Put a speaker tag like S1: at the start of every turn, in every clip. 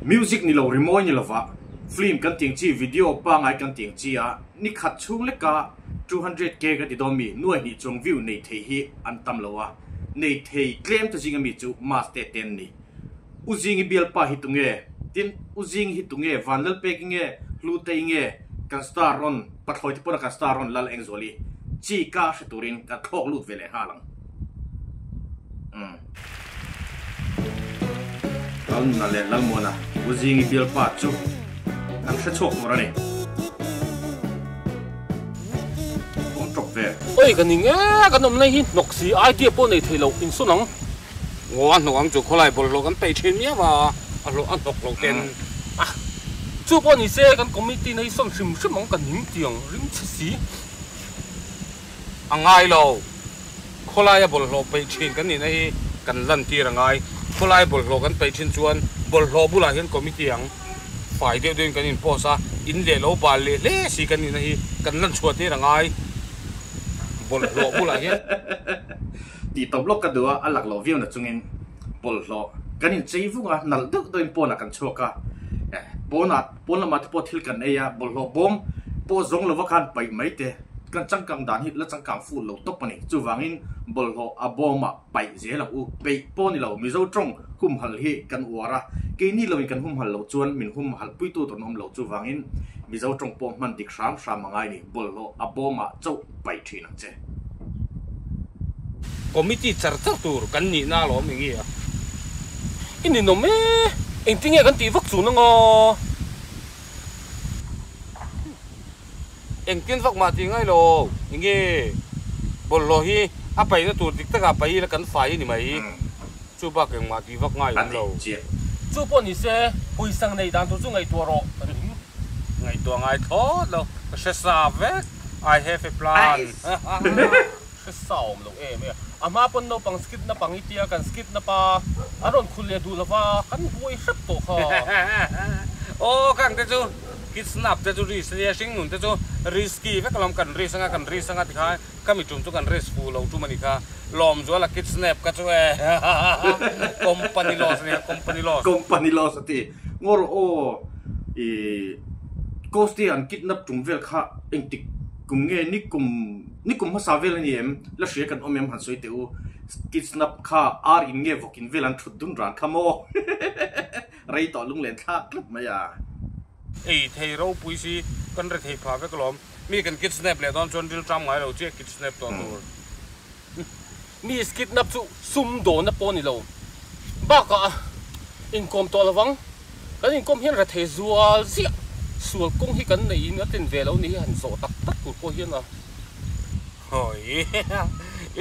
S1: Music ni lo, rimawi ni lova film kan tiang chi, video pangai kan tiang chi a, ni khat chhung leka 200K ka ti dawn mi, nuai hnih chuang view nei thei hi an tam lo a, nei thei tlem te zinga mi chu Maste te an ni. U Zingi bialpa hi tunge? Tin, U Zingi hi tunge? Vanlalpeki nge? Hlutei nge? Kan star rawn, pathlawi te pawna kan star rawn lal Engzuali chi ka hre turin kan thlawk lut ve leh nghal ang. Umm. Lalnuna leh Lalmuana, U Zingi bialpa chu kan hre chhuak tur a ni. Awm tawp ve.
S2: Oi ka ning e, kan awmna hi hnawk si idea pawh nei thei lo, insawn ang.
S3: Ngaw a hnawk ang chu khawlai bawlhhlawh kan peih thin miau a, a hlawh a hnawk lo ten.
S2: A, chu pawh ni se kan committee na hi sawn hrim hrim ang ka ning tiang ring che si.
S3: A ngai lo, khawlaia bawlhhlawh peih thin kan nihna hi kan lan tir a ngai. Khawlaia bawlhhlawh kan peih thin chuan bawlhhlawh bulah hian committee ang fai deuh deuhin kan inpost a, in leh lo bal leh hle si kan nihna hi kan lan chhuah tir a ngai bawlhhlawh bulah hian.
S1: Tih tawp lawk ka duh a, a lak loh viau na chungin bawlhhlawh kan inchei vung a, nalh deuh deuhin pawnah kan chhuak a, pawnah pawn lamah te pawh thil kan ei a, bawlhhlawh bawm pawh zawng lova khan paih mai te kan changkang dan hi la changkang fuh lo tawp a ni. Chuvangin bawlhhlawh a bawmah paih zel ang u, peih pawh ni lo, Mizo tawng humhalh hi kan uar a, keini loin kan humhalh loh chuan min humhalh puitu tur an awm lo, chuvangin Mizo tawng pawh hman dik hram hram a ngai ni, bawlhhlawh a bawmah chauh paih thin ang che.
S3: Committee char char tur kan nihna alawm eng nge a?
S2: I ninawm e, engtin nge kan tih vak chun anga?
S3: Engtin vak mah tih ngai lo, eng nge bawlhhlawh hi a paihna tur dik takah paih ila kan fai a ni mai. Chu bak engmah tih vak ngai awm lo.
S2: Chu pawh ni se, pawisa nei dan tur chu ngaihtuah rawh ka ring.
S3: Ngaihtuah ngai thlawt lo, ka hre sa vek. I have a plan.
S2: Hre sa awm lo em e. A hma pawn naupang skit na pang i tia kan skit na pa an rawn khul leh duh lova kan buai hrep tawh kha.
S3: Aw khang te chu kidnap te chu risk ania hring nun te chu risky vek alawm kan risk anga kan risk anga tikhan ka mi tum chu kan risk fuh lo tum ani kha Lawmzuala kidnap kha chu e company loss ania company loss.
S1: Company loss a ti ngawr aw i Costi an kidnap tum vel kha engtik kum nge ni kum ni kum hmasa vel a ni em la hria kan awm em han sawi teh u kidnap kha ar in nge vawk in vel an thut dun ran kha maw rei tawh lunglen thlak tlat mai a.
S3: Ei thei ropui si kan ri thei phah vek alawm mi kan kidnap leh dawn chuan ril ṭam ngai lo chiah kidnap tawh tur.
S2: Mi kidnap chu sum dawna pawh a ni lo bakah inkawm tawh lovang. Kan inkawm hian rethei zual ziah sual kawng hi kan neihin a tlin ve lo ni hi han zawh tak tak tur pawh hian a.
S3: Hawi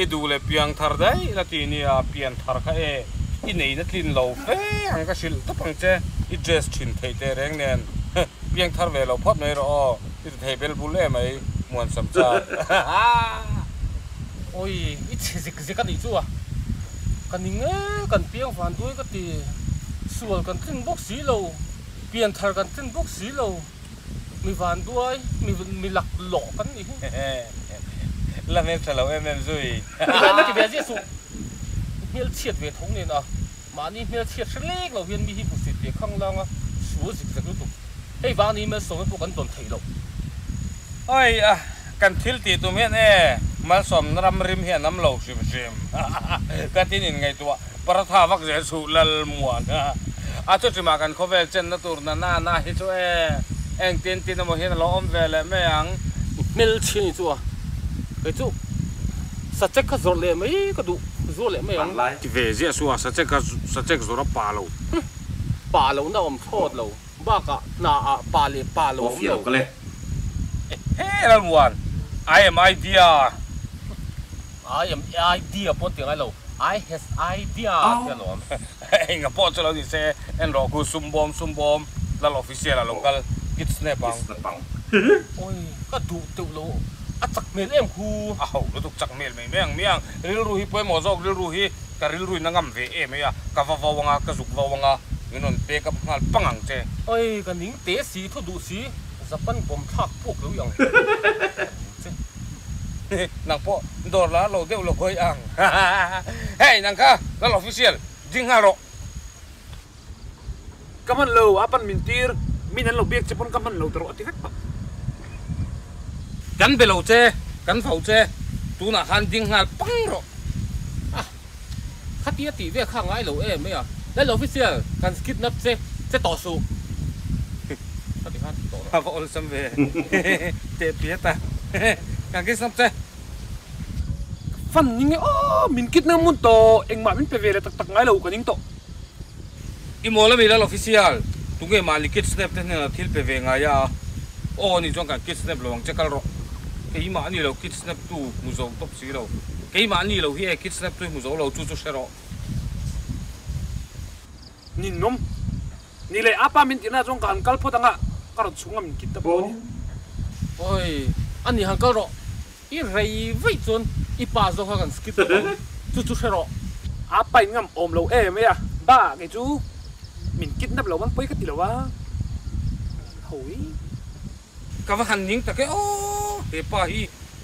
S3: i duh leh piang thar daih la ti nia, pian thar kha e i neihna tlin lo fe ang ka hrilh tawp ang che, i dress thin theih teh reng nen piang thar ve lo phawt mai rawh aw, i ti thei bel bul em mai Muansam chat.
S2: Awi i chhe zik zik a nih chu a, ka ning e, kan piang van duai ka ti, sual kan tlin bawk si lo, pian thar kan tlin bawk si lo, mi van duai, mi mi lak lawh kan nih hi.
S3: La hmel tha lo em em zui.
S2: Ila na ti ve zia suh, i hmel chhiat ve tho nen a, mahni hmel chhiat hre lek lo hian mi hi hmusit ve khang lang a, sual zik zek lutuk. Hei vang ni malsawmna pawh kan dawn theih loh.
S3: Oi a, kan thil tih tum hian e, malsawmna ram rim hi a nam lo hrim hrim. Ka tin in ngaihtuah paratha vak zel suh lal muan a. A chu hrimah kan khawvel chenna tur na na na hi chu e, engtin tin emaw hian a lo awm ve leh mai ang.
S2: I hmel chhi ni chu a, kei chu sachek kha zawrh leh mai ka duh, zuar leh mai ang.
S3: Ti ve ziah suh a, sachek kha sachek zawrh a pa lo.
S2: Pa lohna awm thlawt lo. Bakah hna ah pa leh pa lo awm lo.
S3: He Lalmuan, I am idea.
S2: I am idea pawh ti ngai lo, I has idea ti a lawm.
S3: Enga pawh chu lo ni se, en rawh khu sum bawm sum bawm Lal official a lo kal kid snap ang.
S2: Oi, ka duh teuh lo, a chak hmel em khu.
S3: A ho lutuk chak hmel mai mai ang mai ang, rilru hi pawimawh zawk rilru hi. Ka rilru in a ngam ve em mai a, ka va vau anga, ka zuk vau anga, min rawn pek up nghal pang ang che.
S2: Oi, ka ning te si, thu duh si, Japan bomb thlak puak lo i ang. Ka ning che.
S3: Nang pawh dawr lar lo deuh lo hawi ang. Hei, nang kha, Lal Official, ding nghal rawh.
S4: Ka hman lo, a pan min tir, min an lo biak che pawn ka hman lo ta rawh a ti vek tawh.
S3: Kan be lo che, kan vau che, tunah khan ding nghal pang rawh.
S2: A, khatia tih vel kha ngai lo em mai a, Lal Official, kan kidnap che, che tawh suh. Khati khan ti tawh rawh.
S3: A va awlsam ve, teh piat a, kan kidnap che.
S4: Fan ning e aw, min kidnap ngun tawh, engmah min pe ve leh tak tak ngai lo ka ning tawh.
S3: I mawl ami Lal Official, tunge mahni kidnap te hnenah thil pe ve ngai a? Aw ani chuan kan kidnap lo ang che kal rawh. Keimah ani lo kidnap tu hmu zo tawp si lo. Keimah ani lo hi e kidnap tu hi hmu zo lo chu chu hre rawh.
S4: Ninawm. Ni leh apa min tihna chuan ka han kal phawt anga ka rawn chhung a min kidnap dawn hi.
S2: Awi, ani han kal rawh. I rei vaih chuan i pa zawk kha kan skip tawh ang, chu chu hre rawh.
S4: A pa in ngam awm lo em mai a, ba kei chu min kidnap lo man pawi ka ti lo a, hawi.
S3: Ka va han ning tak e aw, he pa hi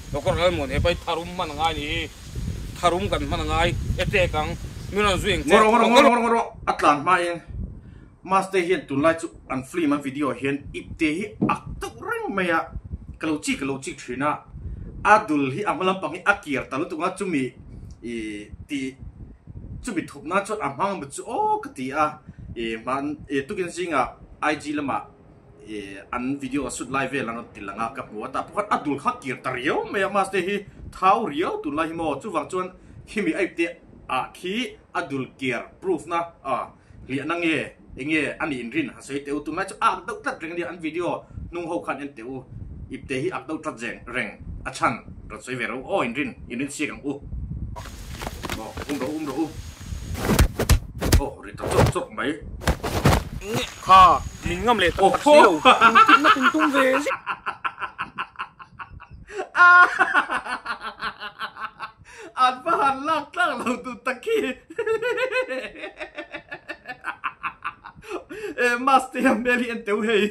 S3: Doctor Lalmuan he pa hi tharum hman a ngai ni hi, tharum kan hman a ngai e tek ang, min rawn zui ang che.
S1: Ngawr ngawr ngawr ngawr ngawr a tlan hma in Maste hian tunlai chu an film an video ah hian ipte hi ak deuh reng mai a, ka lo chik ka lo chik thin a, a dul hi a hma lampang hi a kiar ta lutuk a chumi ih tih chumi thup nan chuan a hmang maw chu aw ka ti a, ih hman ih tukin zingah IG lamah ih an video a shoot lai vel an rawn ti lang a ka hmu a tah pawh khan a dul kha kiar ta riau mai a Maste hi thau riau tunlai hi maw chuvang chuan khimi a ipte ah khi a dul kiar proof na a. Hliahna nge enge a nih inrin han sawi teh u, tunlai chu a ak deuh tlat reng a nia, an video hnung ho khan en teh u, ipte hi ak deuh tlat zeng reng a chhan rawn sawi ve rawh u aw inrin inrin siak ang u. Aw um rawh u um rawh u aw ri ta chawk chawk mai.
S4: Kha min ngam leh tak tak si lo, min kidnap in tum ve zet.
S1: An va han lak tlak lo duh tak khi. E Mastea hmel hi en teu hei.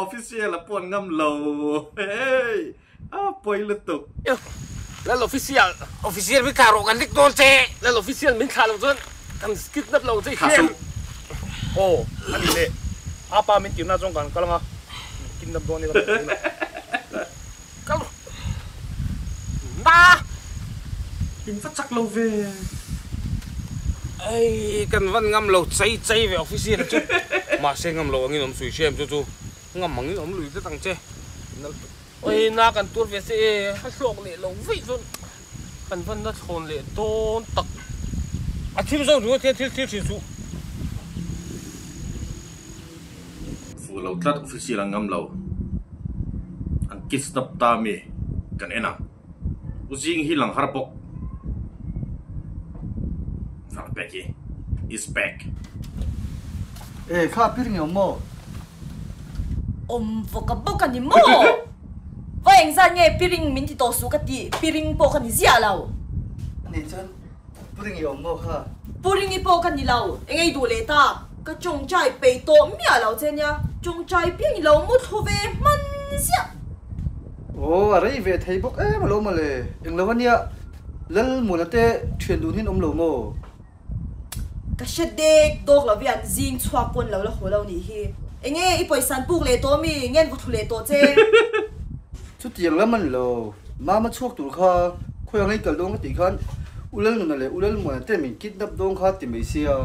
S1: Official a pawn ngam lo. Hei a pawi lutuk.
S2: Lal official.
S3: Official min thlah rawh kan lik dawn che.
S2: Lal official min thlah lo chuan kan kidnap lo che
S1: hian.
S4: Aw a ni le. Apa min tirna chuan kan kal anga min kidnap dawn ila.
S2: Kal na!
S1: In va chak lo ve.
S3: Ei kan van ngam lo chei chei ve official chu mahse ngam lo angin awm sui hrem chu chu ngam angin awm lui tlat ang che nal tuk.
S2: Oi na kan tur ve se e a hlawk leh lo veih chuan kan van la thlawn leh dawn tak.
S3: A thim zawng ringawt hian thil thil thin suh.
S1: Fuh lo tlat official an ngam lo an kidnap ta mi kan en ang u zing hi lang har bawk Far pek hi is back.
S5: E kha piring awm maw?
S6: Awm vawk a bawk a ni maw? Va engzat nge piring min ti tawh suh ka ti, piring pawh ka ni ziah lo.
S5: Ani chuan Puring i awm maw kha?
S6: Puring i pawh ka ni lo, eng ei duh leh ta? Ka tawngtai peih tawh miah lo che nia, tawngtai piang i lo mu thlu ve hman ziah.
S5: Aw, a rei ve thei bawk em alo mawle, eng lo ania, Lalmuna te thian dun hian awm lo maw?
S6: Ka hre dek dawk lo hian zing chhuak pawn lo la haw lo nih hi. Enge i pawisa an puk leh tawh mi, ngen vaw thlu leh tawh che?
S5: Chutiang lam a ni lo, Mama chhuak tur kha khawi ang ei kal dawn ka tih khan U Lalnuna leh U Lalmuana te min kidnap dawn kha ti mai sia,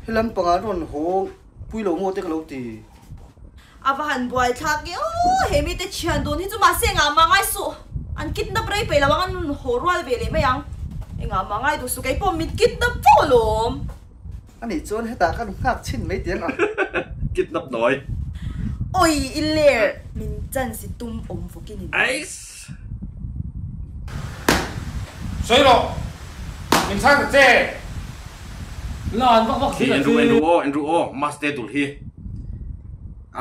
S5: helam panga an rawn haw pui lo maw te ka lo ti.
S6: A va han buai thlak e aw, he mite thian dun hi chu mahse engah mah ngai suh, an kidnap rei peih lo ang an rawn haw rual ve leh mai ang, engah mah ngai duh suh kei pawh min kidnap fo alawm.
S5: Anih chuan hetah kan nghak chhin mai tiang ang.
S1: Kidnap nawi.
S6: Oi i ler min chance i tum awm vawkin in.
S1: Aiss.
S3: Sawi rawh. Min chhang ta che.
S2: Lan vak vak
S1: Khi en ru en ru aw en ru aw Maste dul hi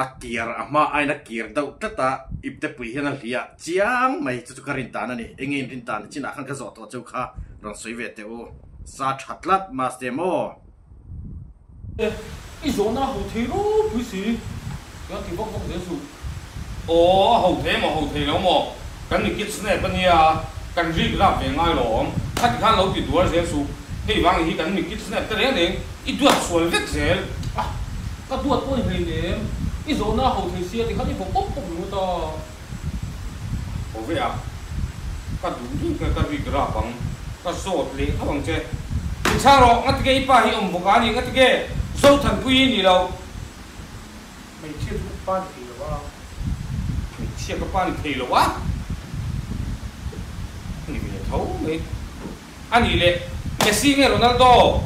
S1: a kir a hma aiin a kir deuh tlat a ipte pui hian a hliah chiang mai chu chu ka rin tan a ni enge in rin tan chinah khan ka zawh tawh cheu kha rawn sawi ve teh u. Sa tha tlat Maste maw?
S2: I zawhna a ho thei ropui si, ka ti vak vak zel suh.
S3: Aw, a ho thei maw, ho thei lo maw? Kan ni kid snap a nia, kan rik rap ve ngai lo awm. Khati khan lo ti duar zel suh. Hei vang hi kan mi kidnap te reng reng i duat sual vek zel.
S2: A, ka duat pawh ni hleinem. I zawhna a ho thei sia tikhan i vaw pawp pawp ringawt a.
S3: Ho ve a, ka duh reng kha ka rik rap ang, ka zawt leh tho ang che. I chhang rawh, ngatige i pa hi awm bawk a ni, ngatige Zothanpui i nih loh.
S4: Hmeichhia chu ka pa ni thei lo a.
S3: Hmeichhia ka pa ni thei lo a? Ni ve tho mai. A nih leh Messi nge Ronaldo?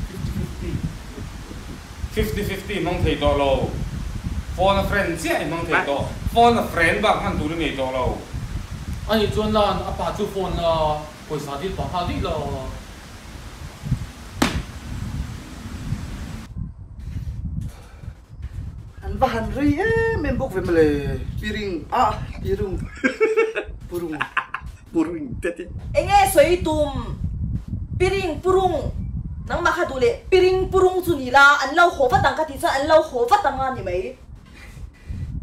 S4: Fifty fifty.
S3: Fifty fifty hmang thei tawh lo. Phone a friend chiah i hmang thei tawh. Phone a friend bak hman tur i nei tawh lo.
S2: A nih chuan lan a pa chu phone la pawisa dil pah nghal dih la.
S5: An va han rei em em bawk ve mawle piring ah pirung purung
S1: purung te ti.
S6: Enge sawi tum piring purung nangmah kha duh leh piring purung chu ni la an lo haw vat ang ka tih chuan an lo haw vat ang a ni mai.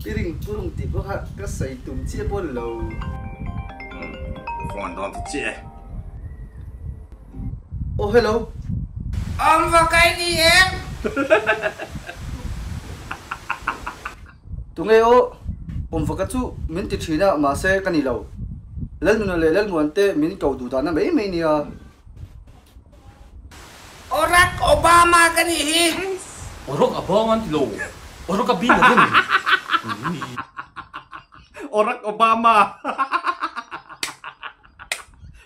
S5: Piring purung tih pawh kha ka sawi tum chiah pawh ni lo.
S1: Phone dawn ta chiah e.
S5: Aw hello.
S3: Awm va kai ni em?
S5: Tunge aw, awm va ka chu min ti thin a mahse ka ni lo. Lalnuna leh Lalmuan te min ko duh dahna mai mai nia.
S3: Orak Obama ka nih hi.
S2: Orak Obama an ti lo, Orak a bin Laden.
S1: Orak Obama.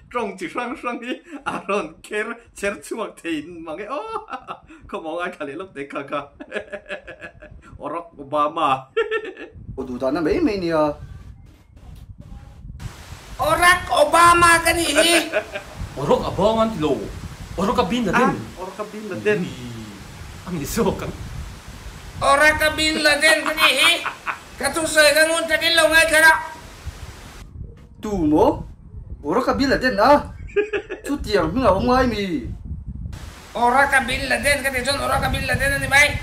S1: Tawng chi hrang hrang hi a rawn kher chher chhuak thei mang e aw khawmawng ai thla leh lawk teh kha kha Barack Obama.
S5: Aw duh dahna mai mai nia.
S3: Barack Obama ka nih hi.
S2: Barack Obama an ti lo Barack Bin Laden.
S1: Barack Bin Laden.
S2: A ni zawk ang.
S3: Barack Bin Laden ka nih hi. Ka thusawi ka ngun takin lo ngaithla rawh.
S5: Tu maw? Oraka Bin Laden a? Chutiang hming a awm ngai mi?
S3: Oraka Bin Laden ka tih chuan Oraka Bin Laden a ni mai.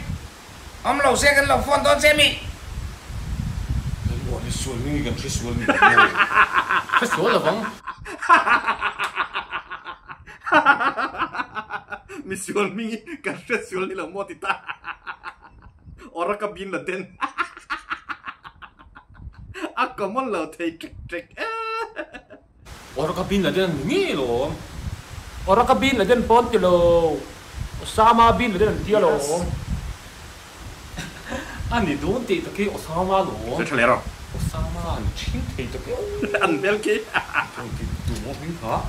S3: Awm lo se kan lo phone dawn che mi? Kan hre sual mi nge kan hre sual mi lo maw?
S2: Hre sual lo vang.
S1: Mi sual hming hi kan hre sual ni lo maw ti ta. Oraka Bin Laden. A common lo thei ṭek ṭek e.
S2: Oraka Bin Laden an ni ngei alawm.
S4: Oraka Bin Laden pawh an ti lo. Osama Bin Laden an ti alawm.
S2: A ni dawn tih tak hi Osama alawm.
S1: Hre ṭha leh rawh.
S2: Osama an ṭhing thei tak e.
S1: An hmel khi.
S3: Tu maw hming kha?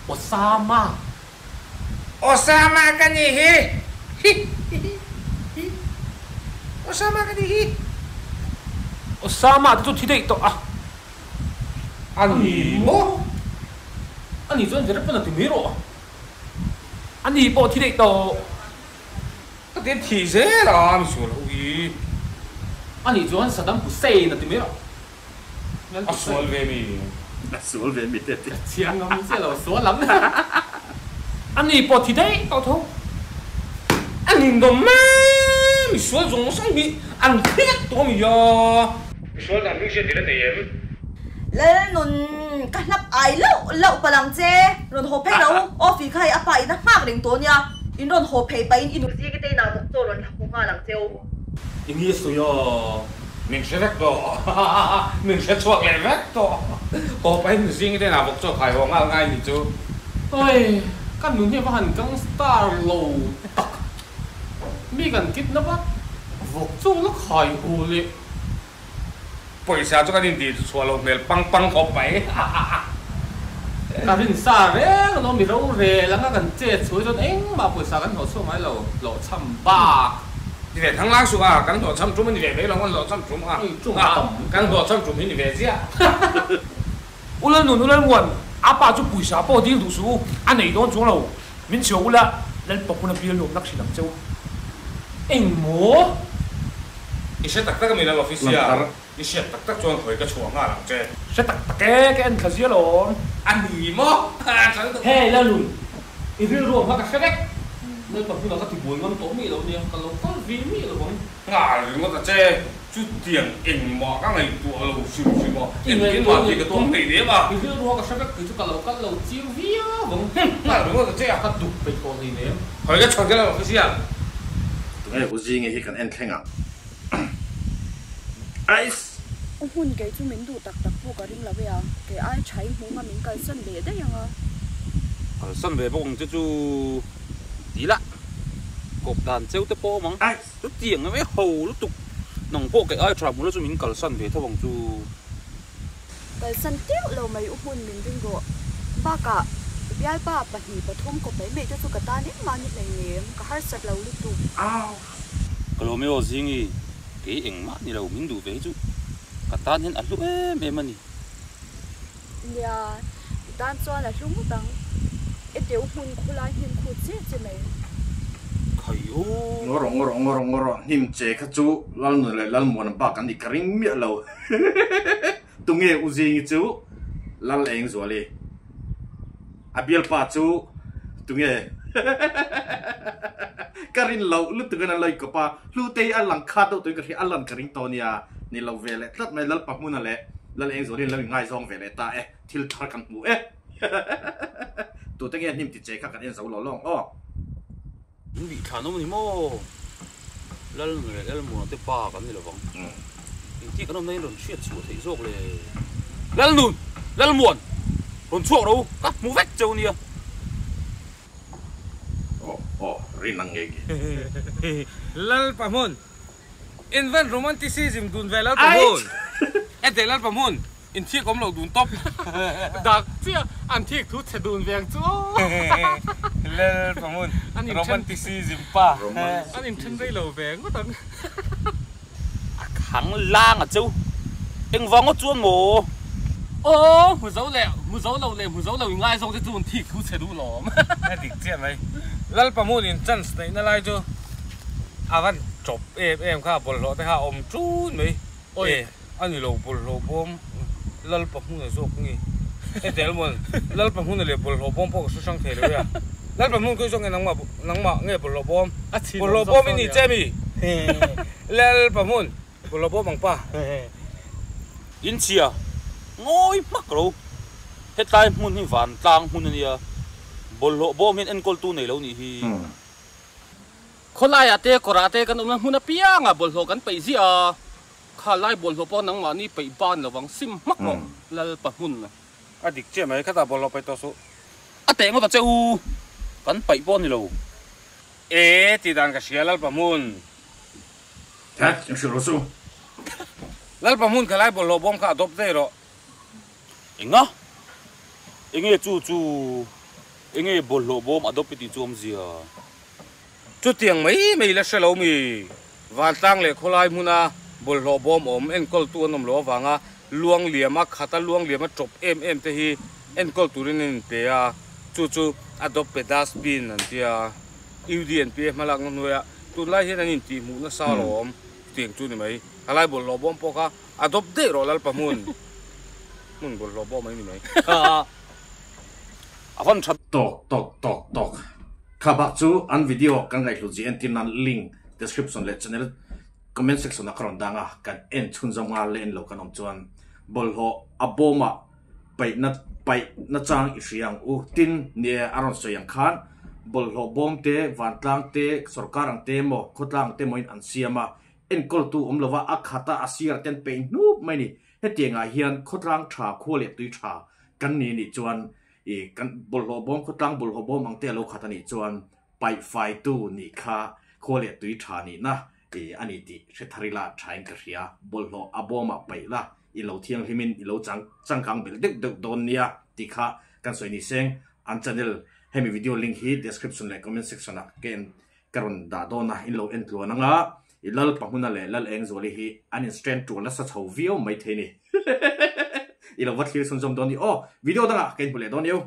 S2: Osama.
S3: Osama ka nih hi. Hi hi hi Osama ka nih hi.
S4: Osama te chu thi daih tawh a.
S3: A ni maw?
S2: A ni chuan Verappan a ti mai rawh.
S4: A ni pawh thi daih tawh.
S3: Ka ti thih zel a mi sual ho hi.
S2: A nih chuan Saddam Hussein a ti mai rawh.
S3: A sual ve mi.
S1: A sual ve mi te ti.
S2: Ka chiang ngam chiah lo, sual ang.
S4: A ni pawh thi daih tawh tho.
S3: A nin dawm mai, mi sual zawng zawng hi an hriat tawh a mi a. Mi sual dan hming hriat tir a nei em?
S6: Lalnun, ka hlap ai lauh lauh palh ang che. Rawn haw phei lo, Awfi kha hei a pa in a nghak reng tawh nia. In rawn haw phei pahin i nuziki te inah vawk chaw rawn haw nghal ang cheu.
S2: Eng nge sawi a?
S3: Min hre vek tawh. Min hre chhuak leh vek tawh. Haw pahin zing te inah vawk chaw khai haw nghal ngai ni chu.
S2: Oi, ka nun hi a va han gang star lo tak. Mi kan kidnap a, vawk chaw la khai haw leh.
S3: Pawisa chu kan intih chhuah loh hmel pang pang khawp mai.
S2: Ka rin sa reng alawm, mi rorel anga kan chet chhuah hi chuan engmah pawisa kan hlawh chhuak ngai lo, hlawhchham bak.
S3: Ni ve thang lang suh a, kan hlawhchham tum a ni ve mai lo, kan hlawhchham tum a, kan hlawhchham tum hi ni ve ziah.
S4: Ula nun, ula muan, a pa chu pawisa pawh dil duh suh u, a nei dawn chuang lo, min chhiah ula, Lalpakuna bial nuam nak hrilh ang che u.
S2: Engmaw?
S3: I hre tak tak a mi Lal Officer, i hriat tak tak chuan khawi ka chhuah nghal ang che.
S4: Hre tak tak e, ka en thla zia lawm.
S3: A ni maw?
S2: Hey Lalun, i rilru ang kha ka hre vek. Lalpa hmunah ka tibuai ngam tawh miah lo nia, ka lo kal ve miah lo ang.
S3: Nghal ringawt a che, chutiang engmah ka ngaihtuah lo hrim hrim a, engtin mah tih ka tum hleih nem a.
S2: I rilrua ka hre vek tih chu ka lo kal lo chiang viau ang.
S3: Nghal ringawt a che a.
S2: Ka duk peih tawh hleinem.
S3: Khawi ka chhuak zel ang official.
S1: Tunge u Zingi hi kan en thleng ang. Ais!
S7: U hmun kei chu min duh tak tak pawh ka ring lo e a, kei ai tha i hmuh nga min kalsan leh daih ang a.
S8: Kalsan ve bawk ang che chu ti la, kawp dan cheu te pawh awm ang. Chutiang em em ho lutuk, nang pawh kei ai tha hmuh la chu min kalsan ve tho ang chu.
S7: Kalsan teuh lo mai u hmun min ring rawh. Bakah bialpa 2 3 kawp mai mai te chu ka tan engmah ni hleinem, ka harsat lo lutuk.
S8: Ka lawm e aw Zingi, kei engmah ni lo min duh ve hi chu ka tan hian a hlu em em a ni.
S7: Nia, i tan chuan a hlu ngawt ang. E teu hmun khulai hnim khu che che mai.
S8: Khai aw.
S1: Ngawrawh ngawrawh ngawrawh ngawrawh hnim che kha chu Lalnun leh Lalmuana bak an ni ka ring miah lo. Tunge U Zingi chu Lal Engzuali. A bialpa chu tunge ka rin loh lutuk in a lo inkawp a, Hlutei a lang khat deuh tuin ka hria, a lan ka ring tawh nia, ni lo ve leh tlat mai, Lalpa hmuna leh Lal Engzuali an lo inngaizawng ve leh ta e, thil thar kan hmu e. Tute nge hnim ti che kha kan en zo lo lawng aw.
S8: In bih thlan awm a ni maw? Lalnu leh Lalmuana te pa kan ni lovang. Engtia kan awmna in rawn hriat chhuah theih zawk le? Lalnun! Lalmuan! Rawn chhuak ro! Ka hmu vek cheu nia!
S1: Aw aw rin ang ngei
S3: nge. Lalpa hmun! Invent romanticism dun ve Lalpa hmun! Ente Lalpa hmun! In thik awm loh dun tawp.
S2: Dak chiah an thik thu chhe dun ve ang chu aw.
S3: Lel Pamun romanticism pa.
S2: An inthen rei lo ve ngawt ang.
S8: A khang lang a cheu. Engvang ngawt chuan maw?
S2: Aw hmu zo leh hmu zo lo leh hmu zo lo ingaizawng te chu an thik thu chhe duh lawm.
S3: A dik chiah mai. Lal Pamun in chance neihna lai chu a van chawp em em kha bawlhhlawh te kha a awm ṭun mai. Awi. A ni lo bawlhhlawh bawm Lalpa hmuna zawk nge? Heti almawn Lalpa hmuna leh bawlhhlawh bawm pawh ka hre hrang thei lo e a. Lalpa hmun khawi zawk nge nangmah nangmah nge bawlhhlawh bawm? Bawlhhlawh bawm i ni che mi? Lalpa hmun bawlhhlawh bawm ang pa.
S8: In chhia ngawi hmak lo. Hetlai hmun hi vantlang hmun a nia. Bawlhhlawh bawm hian enkawltu nei lo nih hi.
S2: Khawlaiah te kawrah te kan awmna hmun apiangah bawlhhlawh kan peih ziah a. Kha lai bawlhhlawh pawh nangmahni peih ban lo vang sim hmak rawh Lalpa hmun.
S3: A dik chiah mai, khatah bawlhhlawh peih tawh suh.
S8: A teh ngawt a che u, kan paih pawh a ni lo.
S3: E tih dan ka hria Lalpa hmun.
S1: That, in hrilh rawh su.
S3: Lalpa hmun kha lai bawlhhlawh bawm kha a dawp daih rawh.
S8: Enga? Enge chu chu? Enge bawlhhlawh bawm a dawp i tih chu awmzia?
S3: Chutiang mai mai la hre lo mi, vantlang leh khawlai hmuna bawlhhlawh bawm awm enkawltu an awm loh avanga luang liama khata luang liama tawp em em te hi enkawl turin an inpe a, chu chu a dawp pe dustbin an ti a, UDNPA hmalakna hnuaiah tunlai hian an intihhmuh nasa alawm, chutiang chu ni mai. Khalai bawlhhlawh bawm pawh kha a dawp daih rawh Lalpa hmun, hmun bawlhhlawh bawm mai ni mai.
S8: A van tha.
S1: Tawk tawk tawk tawk. Kha bak chu an video kan ngaihhlut zia entir nan link description leh channel comment section ah ka rawn dang a, kan en chhun zawng a leh en lo kan awm chuan bawlhhlawh a bawm ah paih na paih na chang i hria ang u. Tin, nie a rawn sawi ang khan bawlhhlawh bawm te, vantlang te, sorkar ang te emaw, khawtlang ang te emaw in an siam a, enkawltu awm lova a khat a a sir te an peih hnup mai a ni. Hetiangah hian khawtlang tha, khua leh tui tha kan ni nih chuan i kan bawlhhlawh bawm, khawtlang bawlhhlawh bawm ang te a lo khat a nih chuan paih faitu nih kha khua leh tui tha nihna i a ni tih hre thar ila thain ka hria. Bawlhhlawh a bawmah paih la, i lo thianghlimin i lo chang changkang belh deuh deuh dawn nia tih kha kan sawi ni seng. An channel hemi video link hi description leh comment section ah ka en ka rawn dah dawn a, in lo en tluan anga i Lal Pahmuna leh Lal Engzuali hi an in strand tul nasa chho viau maithei ni. I lo va thlir chhunzawm dawn ni aw. Video dangah ka inhmu leh dawn io.